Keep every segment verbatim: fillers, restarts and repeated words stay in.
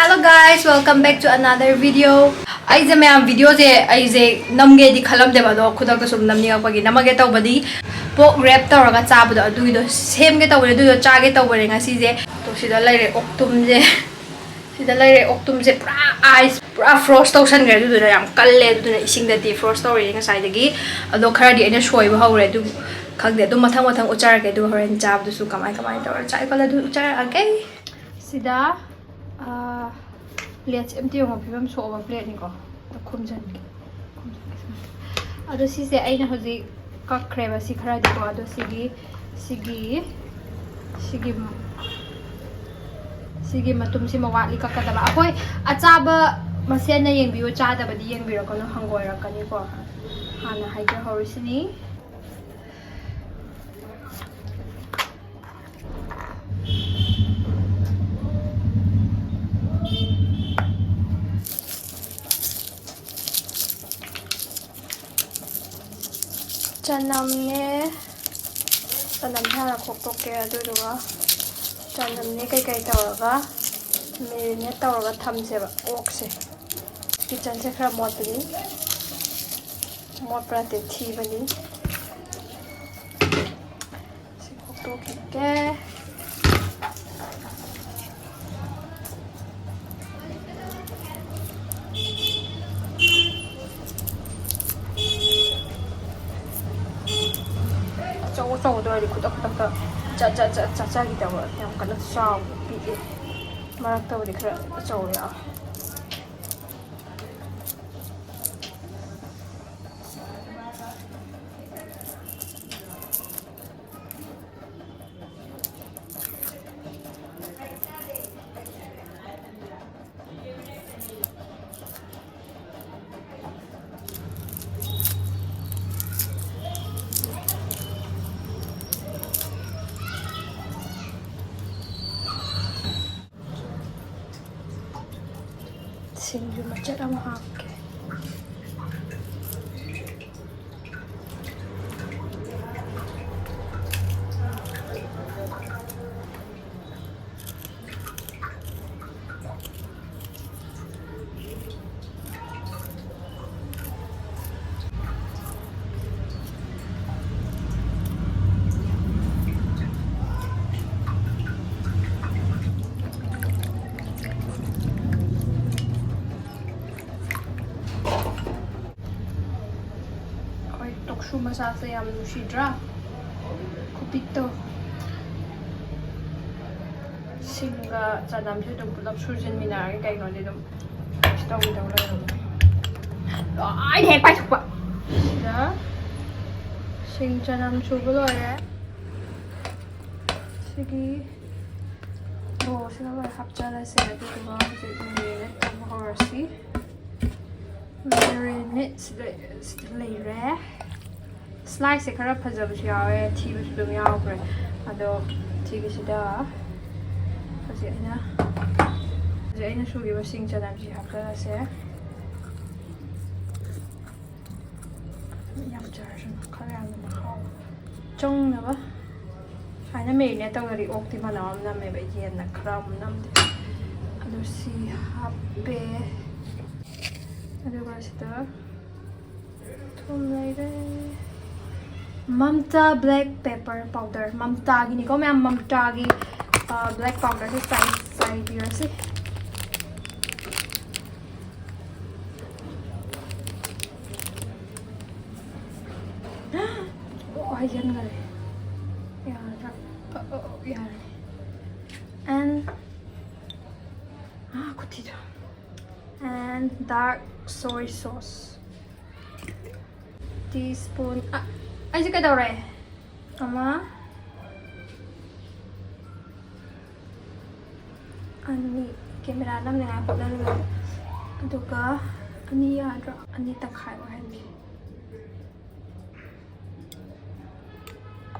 Hello guys, welcome back to another video. ꯑꯩꯁꯦ ꯃꯌꯥꯝ videoꯁꯦ ꯑꯩꯁꯦ ꯅꯝꯒꯦꯗꯤ ꯈꯜꯂꯝꯗꯦꯕ, ꯑꯗꯣ ꯈꯨꯗꯛꯇ ꯁꯨꯝ ꯅꯝꯅꯤꯡꯉꯛꯄꯒꯤ ꯅꯝꯃꯒꯦ ꯇꯧꯕꯅꯤ꯫ Pork wrap ꯇꯧꯔꯒ ꯆꯥꯕꯗꯣ ꯑꯗꯨꯒꯤꯗꯣ ꯁꯦꯝꯒꯦ ꯇꯧꯕꯅꯦ, ꯑꯗꯨꯗꯣ ꯆꯥꯒꯦ ꯇꯧꯕꯅꯦ ꯉꯁꯤꯁꯦ꯫ ꯑꯗꯣ ꯁꯤꯗ ꯂꯩꯔꯦ ꯑꯣꯛꯇꯨꯝꯁꯦ꯫ ꯁꯤꯗ ꯂꯩꯔꯦ ꯑꯣꯛꯇꯨꯝꯁꯦ ꯄꯨꯔꯥ ice, ꯄꯨꯔꯥ frost ꯇꯧꯁꯟꯈ꯭ꯔꯦ꯫ ꯑꯗꯨꯗꯨꯅ ꯌꯥꯝ ꯀꯜꯂꯦ, ꯑꯗꯨꯗꯨꯅ ꯏꯁꯤꯡꯗ defrost ꯇꯧꯔꯤꯅꯦ ꯉꯁꯥꯏꯗꯒꯤ꯫ ꯑꯗꯣ ꯈꯔꯗꯤ ꯑꯩꯅ ꯁꯣꯏꯕ ꯍꯧꯔꯦ, ꯑꯗꯨ ꯈꯪꯗꯦ, ꯑꯗꯨꯝ ꯃꯊꯪ ꯃꯊꯪ ꯎꯠꯆꯔꯛꯀꯦ꯫ ꯑꯗꯨꯒ ꯍꯣꯔꯦꯟ ꯆꯥꯕꯗꯨꯁꯨ ꯀꯃꯥꯏ ꯀꯃꯥꯏꯅ ꯇꯧꯔ ꯆꯥꯏ ꯈꯣꯠꯂꯦ ꯑꯗꯨ ꯎꯠꯆꯔꯛꯑꯒꯦ꯫ ꯁꯤꯗ plates ꯑꯝꯇ ꯌꯦꯡꯉꯣ, ꯐꯤꯕꯝ ꯁꯣꯛꯑꯕ plateꯅꯤꯀꯣ꯫ ꯑꯗꯣ ꯈꯨꯝꯖꯟꯒꯦ, ꯈꯨꯝꯖꯟꯒꯦ ꯁꯨꯃꯥꯏꯅ꯫ ꯑꯗꯣ ꯁꯤꯁꯦ ꯑꯩꯅ ꯍꯧꯖꯤꯛ ꯀꯛꯈ꯭ꯔꯦꯕ ꯁꯤ ꯈꯔꯗꯤꯀꯣ꯫ ꯑꯗꯣ ꯁꯤꯒꯤ ꯁꯤꯒꯤ ꯁꯤꯒꯤ ꯁꯤꯒꯤ ꯃꯇꯨꯝꯁꯤꯃ ꯋꯥꯠꯂꯤ ꯀꯛꯀꯗꯕ꯫ ꯑꯩꯈꯣꯏ ꯑꯆꯥꯕ ꯃꯁꯦꯟꯅ ꯌꯦꯡꯕꯤꯌꯨ, ꯆꯥꯗꯕꯗꯤ ꯌꯦꯡꯕꯤꯔꯛꯀꯅꯨ, ꯍꯪꯒꯣꯏꯔꯛꯀꯅꯤꯀꯣ꯫ ꯍꯥꯟꯅ ꯍꯥꯏꯖꯍꯧꯔꯤꯁꯤꯅꯤ꯫ ꯆꯅꯝꯅꯦ, ꯆꯅꯝꯁꯦ ꯍꯥꯟꯅ ꯈꯣꯛꯇꯣꯛꯀꯦ꯫ ꯑꯗꯨꯗꯨꯒ ꯆꯅꯝꯅꯦ ꯀꯩꯀꯩ ꯇꯧꯔꯒ marinate ꯇꯧꯔꯒ ꯊꯝꯁꯦꯕ ꯑꯣꯛꯁꯦ꯫ Kitchenꯁꯦ ꯈꯔ ꯃꯣꯠꯄꯅꯤ, ꯃꯣꯠꯄ ꯅꯠꯇꯦ, ꯊꯤꯕꯅꯤ꯫ ꯁꯤ ꯈꯣꯛꯇꯣꯛꯈꯤꯒꯦ꯫ ꯑꯆꯧ ꯑꯆꯧꯕꯗꯣ ꯑꯣꯏꯔꯗꯤ ꯈꯨꯗꯛ ꯈꯨꯗꯛꯇ ꯖꯠ ꯖꯠ ꯖꯠ ꯆꯥꯆꯈꯤꯗꯕ꯫ ꯌꯥꯝ ꯀꯟꯅ ꯆꯥꯎꯕ ꯄꯤꯛꯑꯦ꯫ ꯃꯔꯛꯇꯕꯨꯗꯤ ꯈꯔ ꯑꯆꯧꯕ ꯌꯥꯎꯋꯦ꯫ ꯁꯤꯡꯁꯨ ꯃꯆꯦꯠ ꯑꯃ ꯍꯥꯞꯀꯦ꯫ ꯃꯁꯥꯁꯦ ꯌꯥꯝ ꯅꯨꯡꯁꯤꯗ꯭ꯔꯥ? ꯈꯨꯄꯤꯛꯇꯣ꯫ ꯁꯤꯡꯒ ꯆꯅꯝꯁꯦ ꯑꯗꯨꯝ ꯄꯨꯂꯞ ꯁꯨꯖꯤꯟꯃꯤꯟꯅꯔꯒꯦ, ꯀꯩꯅꯣꯗꯤ ꯑꯗꯨꯝ ꯇꯧꯒꯦ ꯇꯧ ꯂꯩꯔꯝꯃꯦ꯫ ꯂꯣꯏꯅ ꯍꯦꯛ ꯄꯥꯏꯊꯣꯛꯄ꯫ ꯁꯤꯗ ꯁꯤꯡ ꯆꯅꯝ ꯁꯨꯕ ꯂꯣꯏꯔꯦ꯫ ꯁꯤꯒꯤ ꯕꯣꯜꯁꯤꯗ ꯂꯣꯏ ꯍꯥꯞꯆꯔꯁꯦ꯫ ꯑꯗꯨꯗꯨꯒ ꯍꯧꯖꯤꯛ marinate ꯇꯧꯕ ꯍꯧꯔꯁꯤ꯫ Marinate ꯁꯤꯗ, ꯁꯤꯗ ꯂꯩꯔꯦ꯫ Slice ꯁꯦ ꯈꯔ ꯐꯖꯕꯁꯨ ꯌꯥꯎꯋꯦ, ꯊꯤꯕꯁꯨ ꯑꯗꯨꯝ ꯌꯥꯎꯈ꯭ꯔꯦ꯫ ꯑꯗꯣ ꯁꯤꯒꯤꯁꯤꯗ ꯍꯧꯖꯤꯛ ꯑꯩꯅ, ꯍꯧꯖꯤꯛ ꯑꯩꯅ ꯁꯨꯈꯤꯕ ꯁꯤꯡ ꯆꯅꯝꯁꯤ ꯍꯥꯞꯆꯔꯁꯦ꯫ ꯌꯥꯝ ꯆꯥꯔꯁꯨ ꯈꯔ ꯌꯥꯝꯅ ꯃꯍꯥꯎ ꯆꯪꯅꯕ꯫ ꯁꯨꯃꯥꯏꯅ marinate ꯇꯧꯔꯗꯤ ꯑꯣꯛꯇꯤ ꯃꯅꯝ ꯑꯃ ꯅꯝꯃꯦꯕ, ꯌꯦꯟꯅ ꯈꯔ ꯑꯃꯨꯛ ꯅꯝꯗꯦ꯫ ꯑꯗꯨ ꯁꯤ ꯍꯥꯞꯄꯦ꯫ ꯑꯗꯨꯒ ꯁꯤꯗ ꯊꯨꯝ ꯂꯩꯔꯦ꯫ Mamta black pepper powder, Mamta ꯒꯤꯅꯤꯀꯣ ꯃꯌꯥꯝ, Mamta ꯒꯤ, ꯑ, black powder ꯁꯦ ꯆꯥꯏ-, ꯆꯥꯏꯕꯤꯔꯁꯤ꯫ ꯑꯣ, ꯍꯩꯖꯤꯟꯈꯔꯦ꯫ ꯌꯥꯔꯗ꯭ꯔꯥ? ꯑ, ꯑ, ꯑ, ꯌꯥꯔꯦ꯫ And, ah, ꯈꯨꯊꯤꯗꯣ꯫ And dark soy sauce. Teaspoon. ꯑ, ꯑꯩꯁꯦ ꯀꯩꯗꯧꯔꯦ? ꯑꯃ, ꯑꯅꯤ, camera ꯅꯝꯅꯤꯡꯉꯥꯏ ꯍꯣꯠꯅꯔꯤꯉꯩꯗ꯫ ꯑꯗꯨꯒ ꯑꯅꯤ ꯌꯥꯗ꯭ꯔꯣ? ꯑꯅꯤ ꯇꯪꯈꯥꯏ ꯑꯣꯏꯍꯟꯒꯦ꯫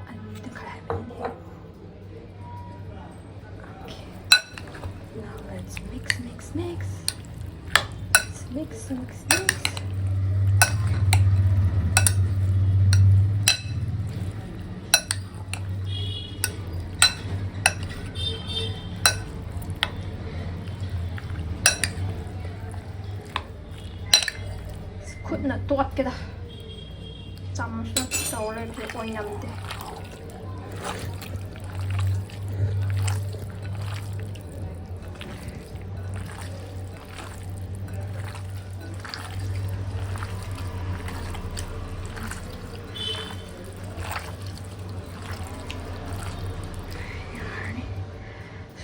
ꯑꯅꯤ ꯇꯪꯈꯥꯏ ꯍꯥꯏꯕꯅꯤꯅꯦ꯫ Okay. Now let's mix, mix, mix. Let's mix, mix, mix. ꯈꯨꯠꯅ ꯇꯣꯠꯀꯦꯗ꯫ ꯆꯥꯃꯁꯅ ꯇꯧꯔ ꯂꯩꯕꯁꯦ ꯑꯣꯏꯅꯝꯗꯦ꯫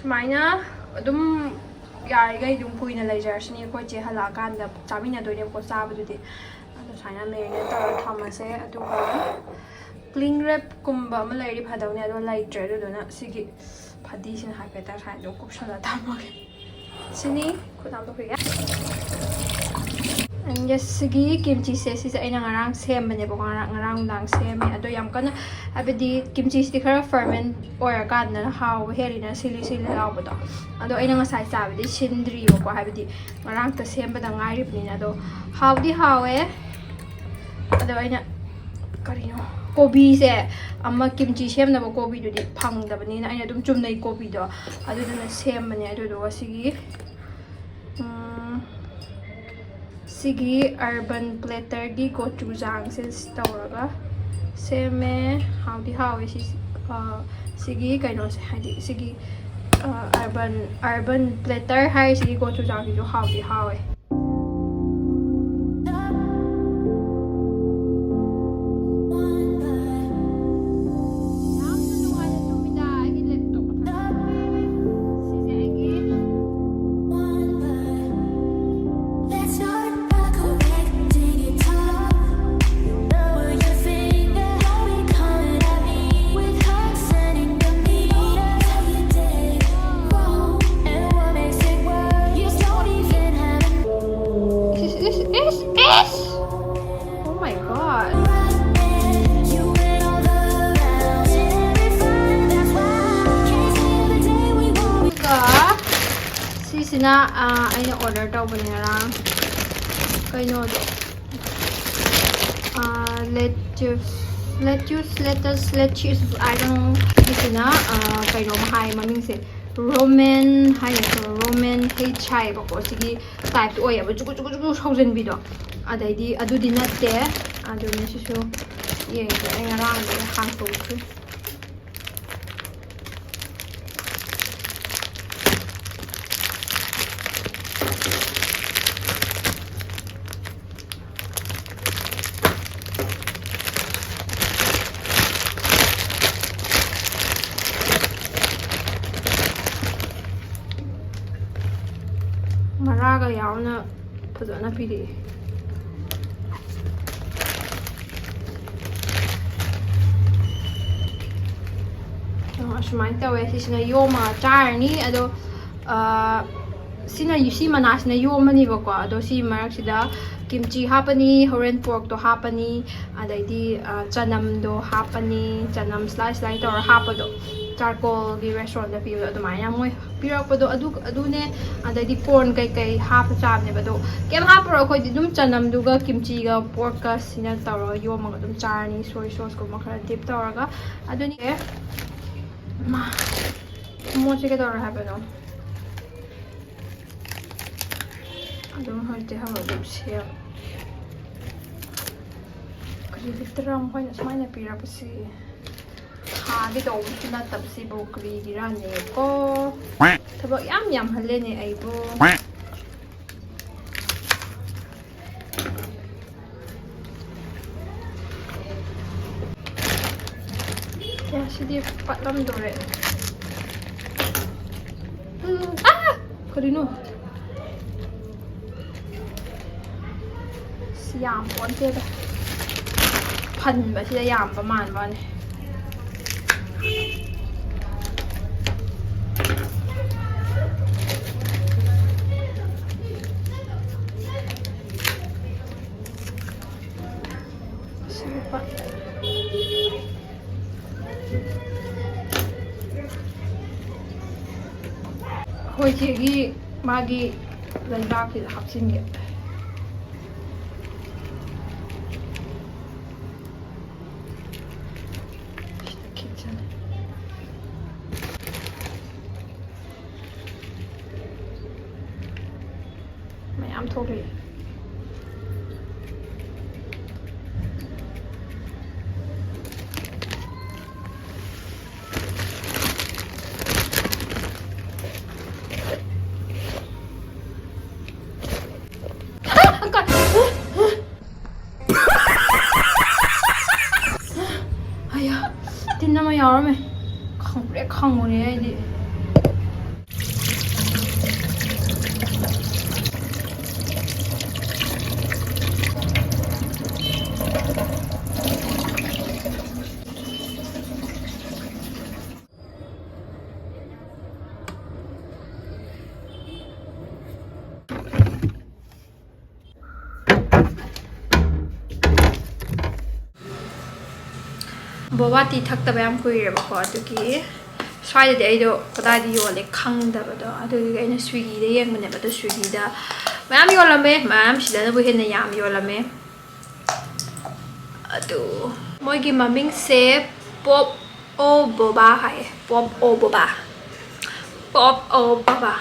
ꯁꯨꯃꯥꯏꯅ ꯑꯗꯨꯝ ꯌꯥꯔꯤꯈꯩ ꯑꯗꯨꯝ ꯀꯨꯏꯅ ꯂꯩꯖꯔꯁꯤꯅꯤ꯫ ꯑꯩꯈꯣꯏ ꯆꯦ ꯍꯜꯂꯛꯑꯀꯥꯟꯗ ꯆꯥꯃꯤꯟꯅꯗꯣꯏꯅꯦꯕꯀꯣ ꯆꯥꯕꯗꯨꯗꯤ꯫ ꯑꯗꯣ ꯁꯨꯃꯥꯏꯅ marinate ꯇꯧꯔꯒ ꯊꯝꯃꯁꯦ꯫ ꯑꯗꯨꯒ cling wrap ꯀꯨꯝꯕ ꯑꯃ ꯂꯩꯔꯗꯤ ꯐꯗꯧꯅꯦ, ꯑꯗꯣ ꯂꯩꯇ꯭ꯔꯦ꯫ ꯑꯗꯨꯗꯨꯅ ꯁꯤꯒꯤ ꯐꯗꯤꯁꯤꯅ ꯍꯥꯏꯐꯦꯠꯇꯪ ꯁꯨꯃꯥꯏꯅ ꯑꯗꯨꯝ ꯀꯨꯞꯁꯜꯂ ꯊꯝꯃꯒꯦ꯫ ꯁꯤꯅꯤ꯫ ꯈꯨꯠ ꯍꯥꯝꯗꯣꯛꯈꯤꯒꯦ꯫ And yes, ꯁꯤꯒꯤ ꯀꯤꯝꯆꯤꯁꯦ ꯁꯤꯁꯦ ꯑꯩꯅ ꯉꯔꯥꯡ ꯁꯦꯝꯕꯅꯦꯕꯀꯣ꯫ ꯉꯔꯥꯡ, ꯉꯔꯥꯡ ꯅꯨꯡꯗꯥꯡ ꯁꯦꯝꯃꯦ꯫ ꯑꯗꯣ ꯌꯥꯝ ꯀꯟꯅ, ꯍꯥꯏꯕꯗꯤ ꯀꯤꯝꯆꯤꯁꯤꯗꯤ ꯈꯔ ferment ꯑꯣꯏꯔꯀꯥꯟꯗꯅ ꯍꯥꯎꯕ ꯍꯦꯜꯂꯤꯅ, ꯁꯤꯂꯤ ꯁꯤꯂꯤ ꯂꯥꯎꯕꯗꯣ꯫ ꯑꯗꯣ ꯑꯩꯅ ꯉꯁꯥꯏ ꯆꯥꯕꯗꯤ ꯁꯤꯟꯗ꯭ꯔꯤꯕꯀꯣ, ꯍꯥꯏꯕꯗꯤ ꯉꯔꯥꯡꯇ ꯁꯦꯝꯕꯗ ꯉꯥꯏꯔꯤꯕꯅꯤꯅ꯫ ꯑꯗꯣ ꯍꯥꯎꯗꯤ ꯍꯥꯎꯋꯦ꯫ ꯑꯗꯣ ꯑꯩꯅ, ꯀꯔꯤꯅꯣ, ꯀꯣꯕꯤꯁꯦ, ꯑꯃ ꯀꯤꯝꯆꯤ ꯁꯦꯝꯅꯕ ꯀꯣꯕꯤꯗꯨꯗꯤ ꯐꯪꯗꯕꯅꯤꯅ ꯑꯩꯅ ꯑꯗꯨꯝ ꯆꯨꯝꯅꯩ ꯀꯣꯕꯤꯗꯣ ꯑꯗꯨꯗꯨꯅ ꯁꯦꯝꯕꯅꯦ꯫ ꯑꯗꯨꯗꯨꯒ ꯁꯤꯒꯤ, ꯎꯝ, ꯁꯤꯒꯤ urban platter ꯒꯤ ꯒꯣꯆꯨꯖꯥꯡꯁꯦ ꯇꯧꯔꯒ ꯁꯦꯝꯃꯦ꯫ ꯍꯥꯎꯗꯤ ꯍꯥꯎꯋꯦ ꯁꯤ, ꯑ, ꯁꯤꯒꯤ ꯀꯩꯅꯣꯁꯦ, ꯍꯥꯏꯗꯤ ꯁꯤꯒꯤ, ꯑ, urban, urban platter ꯍꯥꯏꯔꯤꯁꯤꯒꯤ ꯒꯣꯆꯨꯖꯥꯡꯁꯤꯁꯨ ꯍꯥꯎꯗꯤ ꯍꯥꯎꯋꯦ꯫ ꯌꯥꯝꯅ ꯅꯨꯡꯉꯥꯏꯅ ꯇꯨꯝꯃꯤꯗ ꯑꯩꯒꯤ laptop ꯃꯊꯛꯇ꯫ ꯁꯤꯁꯦ ꯑꯩꯒꯤ Is, is, is, is! Oh my god. ꯑꯗꯨꯒ ꯁꯤꯁꯤꯅ, ꯑ, ꯑꯩꯅ order ꯇꯧꯕꯅꯦ ꯉꯔꯥꯡ꯫ ꯀꯩꯅꯣꯗꯣ, ꯑ, lettuce, lettuce, lettuce, lettuce, I don't know. ꯁꯤꯁꯤꯅ, ꯑ, ꯀꯩꯅꯣꯝ ꯍꯥꯏ ꯃꯃꯤꯡꯁꯦ꯫ Romaine ꯍꯥꯏꯅ, Romaine head ꯍꯥꯏꯌꯦꯕꯀꯣ꯫ ꯁꯤꯒꯤ type ꯇꯣ ꯑꯣꯏꯌꯦꯕ, ꯖꯨꯒꯨ ꯖꯨꯒꯨ ꯖꯨꯒꯨ ꯁꯧꯖꯟꯕꯤꯗꯣ꯫ ꯑꯗꯩꯗꯤ ꯑꯗꯨꯗꯤ ꯅꯠꯇꯦ꯫ ꯑꯗꯨꯅ ꯁꯤꯁꯨ ꯌꯦꯡꯒꯦ꯫ ꯑꯩ ꯉꯔꯥꯡ ꯑꯗꯨꯗ ꯍꯥꯡꯇꯣꯛꯈ꯭ꯔꯦ꯫ ꯃꯔꯥꯒ ꯌꯥꯎꯅ ꯐꯖꯅ ꯄꯤꯔꯛꯑꯦ꯫ ꯑ, ꯑꯁꯨꯃꯥꯏꯅ ꯇꯧꯋꯦ꯫ ꯁꯤꯁꯤꯅ ꯌꯣꯝꯃꯒ ꯆꯥꯔꯅꯤ꯫ ꯑꯗꯣ, ꯑ, ꯁꯤꯅ, ꯁꯤ ꯃꯅꯥꯁꯤꯅ ꯌꯣꯝꯃꯅꯤꯕꯀꯣ꯫ ꯑꯗꯣ ꯁꯤ ꯃꯔꯛꯁꯤꯗ ꯀꯤꯝꯆꯤ ꯍꯥꯞꯄꯅꯤ, ꯍꯣꯔꯦꯟ ꯄꯣꯔꯛꯇꯣ ꯍꯥꯞꯄꯅꯤ, ꯑꯗꯩꯗꯤ, ꯑ, ꯆꯅꯝꯗꯣ ꯍꯥꯞꯄꯅꯤ꯫ ꯆꯅꯝ slice slice ꯇꯧꯔ ꯍꯥꯞꯄꯗꯣ, ꯆꯥꯔꯀꯣꯜꯒꯤ ꯔꯦꯁꯇꯨꯔꯦꯟꯗ ꯄꯤꯕꯗꯣ ꯑꯗꯨꯃꯥꯏꯅ ꯃꯣꯏ ꯄꯤꯔꯛꯄꯗꯣ ꯑꯗꯨ, ꯑꯗꯨꯅꯦ꯫ ꯑꯗꯩꯗꯤ ꯀꯣꯔꯟ ꯀꯩꯀꯩ ꯍꯥꯞꯄ ꯆꯥꯕꯅꯦꯕ꯫ ꯑꯗꯣ ꯀꯩꯝ ꯍꯥꯞꯄꯔꯣꯏ ꯑꯩꯈꯣꯏꯗꯤ꯫ ꯑꯗꯨꯝ ꯆꯅꯝꯗꯨꯒ ꯀꯤꯝꯆꯤꯒ ꯄꯣꯔꯛꯀ ꯁꯤꯅ ꯇꯧꯔꯒ ꯌꯣꯝꯃꯒ ꯑꯗꯨꯝ ꯆꯥꯔꯅꯤ, ꯁꯣꯏ ꯁꯣꯁꯀꯨꯝꯕ ꯈꯔ ꯗꯤꯞ ꯇꯧꯔꯒ꯫ ꯑꯗꯨꯅꯤ꯫ ꯑꯦ, ꯃꯥ, ꯃꯣꯃꯣꯁꯦ ꯀꯩꯗꯧꯔꯦ ꯍꯥꯏꯕꯅꯣ? ꯑꯗꯨꯝ ꯍꯧꯖꯤꯛꯇꯤ ꯍꯧꯔ ꯑꯗꯨꯝ ꯁꯦꯝ꯫ ꯀꯔꯤꯒꯤ ꯇꯔꯥ ꯃꯈꯣꯏꯅ ꯁꯨꯃꯥꯏꯅ ꯄꯤꯔꯛꯄꯁꯤ? ꯊꯥꯒꯦ ꯇꯧꯕꯁꯨ ꯅꯠꯇꯕꯁꯤꯕꯨ ꯀꯔꯤꯒꯤꯔꯥꯅꯦꯀꯣ? ꯊꯕꯛ ꯌꯥꯝ ꯌꯥꯝꯍꯜꯂꯦꯅꯦ ꯑꯩꯕꯨ꯫ ꯌꯥ, ꯁꯤꯗꯤ ꯄꯠꯂꯝꯗꯣꯔꯦ꯫ ꯎꯝ, ꯑꯥ! ꯀꯔꯤꯅꯣ? ꯁꯤ ꯌꯥꯝ ꯄꯣꯟꯇꯦꯗ꯫ ꯐꯟꯕꯁꯤꯗ ꯌꯥꯝꯕ ꯃꯥꯟꯕ ꯋꯥꯅꯤ꯫ ꯁꯤ ꯂꯨꯄꯥ ꯑꯩꯈꯣꯏ ꯆꯦꯒꯤ ꯃꯥꯒꯤ ꯂꯩꯕꯥꯛꯁꯤꯗ ꯍꯥꯞꯆꯤꯟꯒꯦ꯫ ꯁꯤꯗ ꯈꯤꯛꯆꯜꯂꯦ꯫ ꯃꯌꯥꯝ ꯊꯣꯛꯂꯛꯑꯦ꯫ ꯑ, ꯑ, ꯀ-, ꯑ, ꯑ꯫ ꯑꯌꯥ, ꯇꯤꯟ ꯑꯃ ꯌꯥꯎꯔꯝꯃꯦ꯫ ꯈꯪꯄ꯭ꯔꯦꯛ ꯈꯪꯉꯨꯔꯦ ꯑꯩꯗꯤ꯫ Boba tea ꯊꯛꯇꯕ ꯌꯥꯝ ꯀꯨꯏꯔꯦꯕꯀꯣ, ꯑꯗꯨꯒꯤ ꯁ꯭ꯋꯥꯏꯗꯗꯤ ꯑꯩꯗꯣ ꯀꯗꯥꯏꯗ ꯌꯣꯜꯂꯦ ꯈꯪꯗꯕꯗꯣ, ꯑꯗꯨꯒꯤ ꯑꯩꯅ Swiggyꯗ ꯌꯦꯡꯕꯅꯦꯕ꯫ ꯑꯗꯣ Swiggyꯗ ꯃꯌꯥꯝ ꯌꯣꯜꯂꯝꯃꯦ, ꯃꯌꯥꯝ ꯁꯤꯗꯅꯕꯨ ꯍꯦꯟꯅ ꯌꯥꯝ ꯌꯣꯜꯂꯝꯃꯦ꯫ ꯑꯗꯨ ꯃꯣꯏꯒꯤ ꯃꯃꯤꯡꯁꯦ Pop ꯑꯣ ꯕꯣꯕꯥ ꯍꯥꯏꯌꯦ, Pop ꯑꯣ ꯕꯣꯕꯥ, Pop ꯑꯣ ꯕꯣꯕꯥ꯫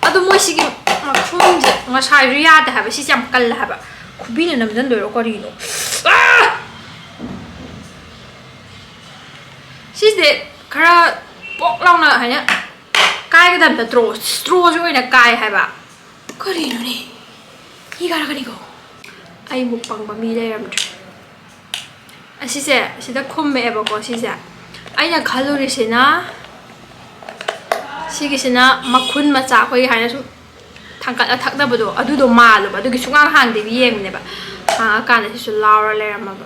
ꯑꯗꯣ ꯃꯣꯏꯁꯤꯒꯤ ꯃꯈꯨꯝꯁꯦ ꯉꯁꯥꯏꯁꯨ ꯌꯥꯗꯦ ꯍꯥꯏꯕ, ꯁꯤꯁꯦ ꯌꯥꯝ ꯀꯜꯂꯦ ꯍꯥꯏꯕ꯫ ꯈꯨꯕꯤꯅ ꯅꯝꯁꯤꯟꯗꯣꯏꯔꯣ ꯀꯔꯤꯅꯣ? ꯑꯥ! ꯁꯤꯁꯦ ꯈꯔ ꯄꯣꯛ ꯂꯥꯎꯅ ꯍꯥꯏꯅ ꯀꯥꯏꯒꯗꯕ ꯅꯠꯇ꯭ꯔꯣ? Strawꯁꯦ ꯑꯣꯏꯅ ꯀꯥꯏ ꯍꯥꯏꯕ꯫ ꯀꯔꯤꯅꯣꯅꯦ? ꯏ ꯀꯥꯔꯛꯀꯅꯤꯀꯣ꯫ ꯑꯩꯃꯨꯛ ꯄꯪꯕ ꯃꯤ ꯂꯩꯔꯝꯗ꯭ꯔꯦ꯫ ꯑꯁꯤꯁꯦ ꯁꯤꯗ ꯈꯨꯝꯃꯛꯑꯦꯕꯀꯣ꯫ ꯁꯤꯁꯦ ꯑꯩꯅ ꯈꯜꯂꯨꯔꯤꯁꯤꯅ ꯁꯤꯒꯤꯁꯤꯅ ꯃꯈꯨꯟ ꯃꯆꯥ ꯑꯩꯈꯣꯏꯒꯤ ꯍꯥꯏꯅ ꯁꯨꯝ ꯊꯥꯡꯀꯠꯂ ꯊꯛꯅꯕꯗꯣ, ꯑꯗꯨꯗꯣ ꯃꯥꯜꯂꯨꯕ꯫ ꯑꯗꯨꯒꯤ ꯁꯨꯡꯍꯥꯡ ꯍꯥꯡꯗꯕꯤ ꯌꯦꯡꯕꯅꯦꯕ꯫ ꯍꯥꯡꯉꯀꯥꯟꯗ ꯁꯤꯁꯨ ꯂꯥꯎꯔ ꯂꯩꯔꯝꯃꯕ꯫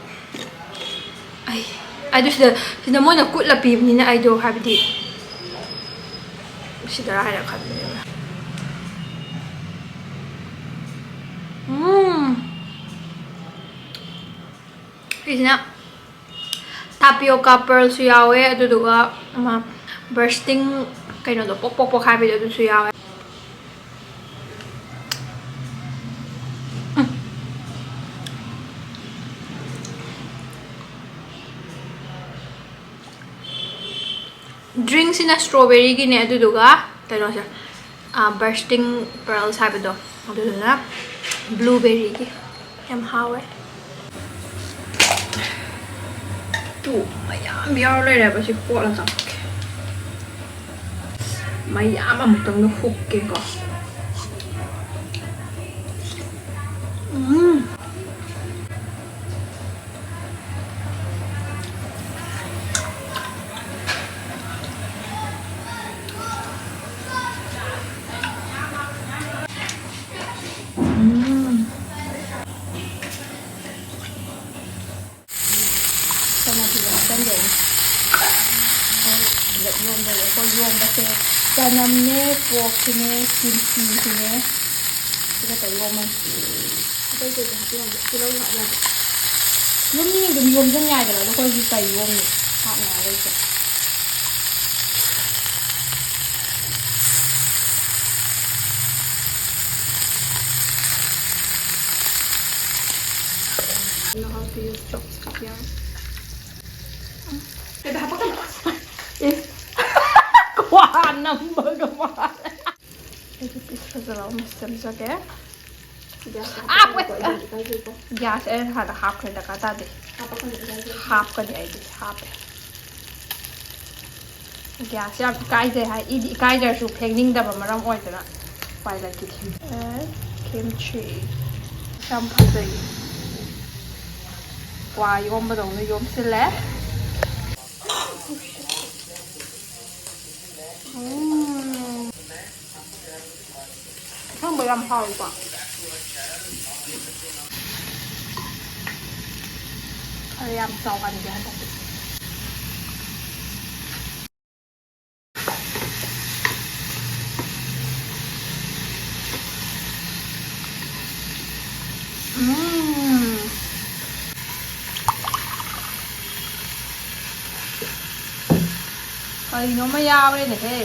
ꯑꯩ ꯑꯗꯨ ꯁꯤꯗ ꯁꯤꯗ ꯃꯣꯏꯅ ꯀꯨꯠꯂ ꯄꯤꯕꯅꯤꯅ ꯑꯩꯗꯣ, ꯍꯥꯏꯕꯗꯤ, ꯁꯤꯗꯔꯥ ꯍꯥꯏꯅ ꯈꯟꯕꯅꯦꯕ꯫ ꯎꯝ꯫ ꯁꯤꯁꯤꯅ tapioca pearlꯁꯨ ꯌꯥꯎꯋꯦ, ꯑꯗꯨꯗꯨꯒ ꯑꯃ bursting ꯀꯩꯅꯣꯗꯣ, ꯄꯣꯛ ꯄꯣꯛ ꯄꯣꯛꯈꯥꯏꯕꯤꯗꯣ, ꯑꯗꯨꯁꯨ ꯌꯥꯎꯋꯦ꯫ ꯎꯝ꯫ Drinkꯁꯤꯅ strawberryꯒꯤꯅꯦ, ꯑꯗꯨꯗꯨꯒ ꯀꯩꯅꯣꯁꯦ, ꯑꯥ, bursting pearls ꯍꯥꯏꯕꯗꯣ, ꯑꯗꯨꯗꯨꯅ blueberryꯒꯤ꯫ ꯌꯥꯝ ꯍꯥꯎꯋꯦ꯫ ꯇꯨ ꯃꯌꯥꯝ ꯌꯥꯎꯔ ꯂꯩꯔꯦꯕ, ꯁꯤ ꯀꯣꯠꯂ ꯆꯥꯊꯣꯛꯀꯦ꯫ ꯃꯌꯥꯝ ꯑꯃꯨꯛꯇꯪꯗ ꯍꯨꯛꯀꯦꯀꯣ꯫ ꯎꯝ꯫ ꯎꯝ꯫ ꯆꯅꯝꯁꯤꯁꯨ ꯍꯥꯞꯆꯤꯟꯗꯣꯏꯅꯤ꯫ ꯑꯩꯈꯣꯏ ꯄꯨꯂꯞ ꯌꯣꯝꯗꯣꯏꯅꯤ꯫ ꯑꯩꯈꯣꯏ ꯌꯣꯝꯕꯁꯦ ꯆꯅꯝꯅꯦ, porkꯁꯤꯅꯦ, ꯀꯤꯝꯆꯤꯁꯤꯅꯦ, ꯁꯤ ꯈꯛꯇ ꯌꯣꯝꯃꯅꯤ꯫ ꯑꯇꯩ ꯀꯩꯀꯩ ꯍꯥꯞꯄꯤꯔꯣꯏꯒꯦ? ꯇꯤꯜꯍꯧꯁꯨ ꯍꯥꯞꯄꯤꯔꯣꯏꯒꯦ? ꯌꯨꯝ ꯃꯤ ꯑꯗꯨꯝ ꯌꯣꯝꯁꯤꯟ ꯌꯥꯏꯗꯅ, ꯑꯗꯣ ꯑꯩꯈꯣꯏꯗꯤ ꯀꯩ ꯌꯣꯝꯅꯤ? ꯍꯥꯞꯅꯉꯥꯏ ꯂꯩꯇꯦ꯫ You know how to use chopstick, yeah? ꯀꯩꯗ ꯍꯥꯞꯄꯛꯀꯅꯣ꯫ ꯑꯦ꯫ ꯈ꯭ꯋꯥ ꯅꯝꯕꯒ ꯃꯥꯜꯂꯦ꯫ ꯑꯩꯒꯤ ꯄꯤꯁ ꯐꯖꯕ ꯑꯃ ꯁꯦꯝꯖꯒꯦ꯫ ꯒ꯭ꯌꯥꯁ ꯑꯥ, ꯍꯥꯞꯄꯛꯀꯅꯨꯀꯣ, wait. ꯑꯩ ꯌꯥꯝ ꯏꯀꯥꯏꯖꯩꯀꯣ꯫ ꯒ꯭ꯌꯥꯁ ꯑꯩ ꯍꯥꯟꯅ ꯍꯥꯞꯈ꯭ꯔꯦ, ꯗꯔꯀꯥꯔ ꯇꯥꯗꯦ꯫ ꯍꯥꯞꯄꯛꯀꯅꯨ, ꯏꯀꯥꯏꯖꯩꯀꯣ꯫ ꯍꯥꯞꯀꯅꯤ, ꯑꯩꯗꯤ ꯍꯥꯞꯄꯦ꯫ ꯒ꯭ꯌꯥꯁ ꯌꯥꯝ ꯏꯀꯥꯏꯖꯩ ꯍꯥꯏ, ꯏꯗꯤ ꯏꯀꯥꯏꯖꯔꯁꯨ ꯐꯦꯡꯅꯤꯡꯗꯕ ꯃꯔꯝ ꯑꯣꯏꯗꯅ ꯎꯄꯥꯏ ꯂꯩꯈꯤꯗꯦ꯫ ꯑꯦ, kimchi꯫ ꯌꯥꯝ ꯐꯖꯩ꯫ ꯀ꯭ꯋꯥ ꯌꯣꯝꯕꯗꯧꯅ ꯌꯣꯝꯁꯤꯜꯂꯦ꯫ ꯎꯝ꯫ ꯑꯁꯪꯕ ꯌꯥꯝ ꯍꯥꯎꯋꯤꯀꯣ꯫ ꯈꯔ ꯌꯥꯝ ꯆꯥꯎꯍꯟꯒꯦ ꯍꯟꯗꯛꯇꯤ꯫ ꯎꯝ꯫ ꯀꯔꯤꯅꯣꯃ ꯌꯥꯎꯔꯦꯅꯦꯍꯦ꯫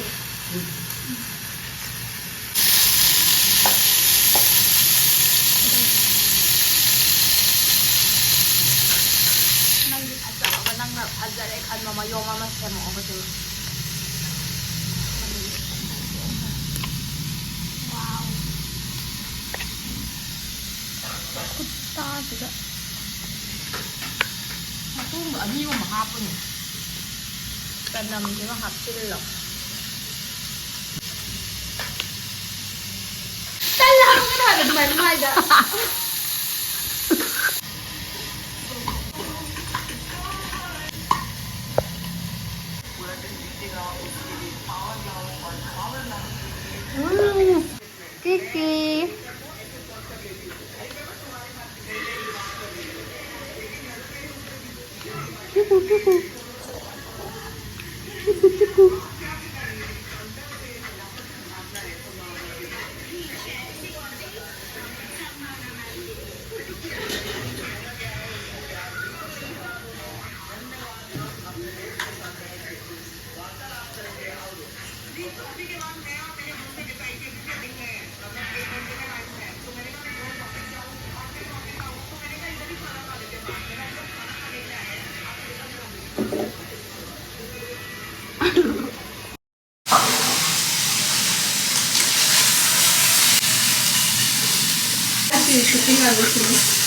ꯅꯪꯗꯤ ꯐꯖꯕ, ꯅꯪꯅ ꯐꯖꯔꯦ ꯈꯟꯕ ꯃꯑꯣꯡ ꯑꯃ ꯁꯦꯝꯃꯛꯑꯣ ꯍꯧꯖꯤꯛ꯫ Wow꯫ ꯈꯨꯠꯇꯥꯁꯤꯗ꯫ ꯃꯇꯣꯡꯗꯣ ꯑꯅꯤꯒꯨꯝꯕ ꯍꯥꯞꯄꯨꯅꯦ꯫ ꯆꯅꯝꯁꯤꯃ ꯍꯥꯞꯆꯤꯜꯂꯣ꯫ ꯇꯜꯂꯦ ꯍꯥꯏꯕ ꯑꯗꯨꯃꯥꯏꯅ ꯃꯥꯏꯗ꯫ ꯎꯝ, ꯀꯤꯀꯤ꯫ ꯀꯤꯀꯨ, ꯀꯤꯀꯨ꯫ ꯀꯤꯀꯨ, ꯀꯤꯀꯨ꯫ ꯁꯨꯇꯤꯡ ꯂꯣꯏꯁꯤꯜꯂꯤ꯫